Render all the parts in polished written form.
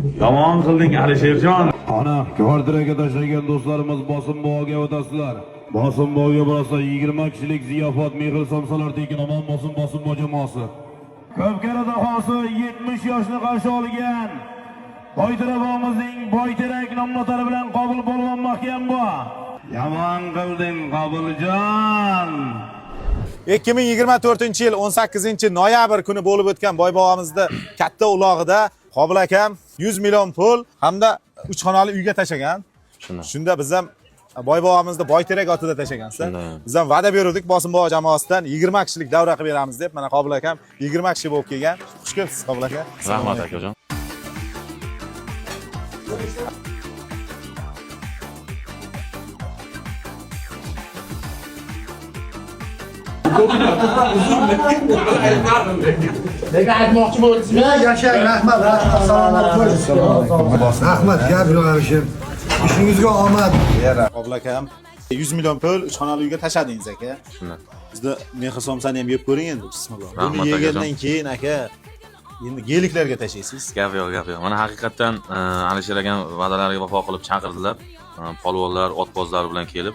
Yomon qilding, Alisherjon. Ana kvartiraga tashlagan do'stlarimiz Bosimbo'ga o'tasizlar. Bosimbo'ga borsa 20 kishilik ziyofat, mehr somsalar tekin. Omon bo'lsin Bosimbo jamoasi. Ko'pkari dahosi 70 yoshni qarshi olgan. Boyterak Boyterak nomlari bilan Qobil polvon mahkam bu. Yomon qilding, Qobiljon. 2024-yil 18 noyabr kuni bo'lib o'tgan boybobomizda katta ulog'ida Qobil akam 100 million pul hamda 3 xonali uyga tashagan. Shunday. Shunda biz ham boybobomizni Boyterak otida tashagansiz. Shunday. Biz ham va'da beruvdik Bosimbobo jamoasidan 20 kishilik davra qilib beramiz deb. Mana Qobil akam 20 kishi bo'lib kelgan. Xush kelibsiz, Qobil aka. Rahmat, akajon. Lekin aytmoqchi bo'ldingizmi? Yashang, rahmat, rahmat, salomat bo'ling. Rahmat, gap yo'q, Alisher. Ishingizga omad. Qobil akam 100 million pul 3 xonali uyga tashladingiz, aka. Shunday. Bizda mehr somsani ham yeb ko'ring endi, bismillah. Buni Rahmat, yegandan akajon. keyin aka endi geliklarga tashlaysiz. Gap yo'q, gap yo'q. Mana haqiqatdan Alisher akam va'dalariga vafo qilib chaqirdilar. Polvonlar, otbozlar bilan kelib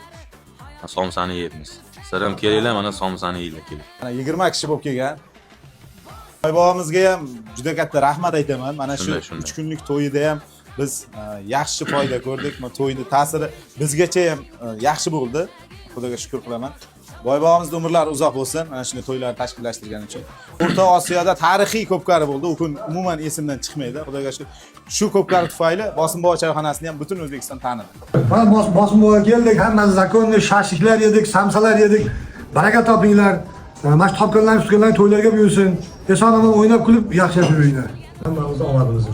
somsani yeyapmiz. Sizlar ham kelinglar, mana somsani yeyglar kelib. Mana 20 kishi bo'lib kelgan. Boybobomizga ham juda katta rahmat aytaman. Mana shu Shunday, shunday. 3 kunlik to'yida ham biz yaxshi foyda ko'rdik. Mana to'yni ta'siri bizgacha ham yaxshi bo'ldi. Xudoga shukr qilaman. Boybobomizni umrlari uzoq bo'lsin. Mana shunday to'ylarni tashkillashtirgani uchun. O'rta Osiyoda tarixiy ko'pkari bo'ldi. U kun umuman esimdan chiqmaydi. Xudoga shukr. Shu ko'pkari tufayli Bosimbobo choyxonasini ham butun O'zbekiston tanidi. Mana Bosimbo'ga keldik, hammasi законный shashliklar yedik, samsalar yedik. Baraka topinglar. Mana shu topganlaringiz, tutganlaringiz to'ylarga buyursin. Eson omon o'ynab kulib yaxshi yashab yuringlar. Hammamizni omadimiz.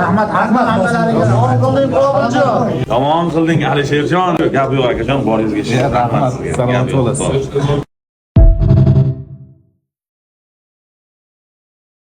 Rahmat, rahmat hammalaringga. Yomon qilding, Qobiljon. Yomon qilding, Alisherjon. Gap yo'q, akajon, boringizga shukr. Rahmat sizga. Salomat Gap yo'q. bo'lasiz.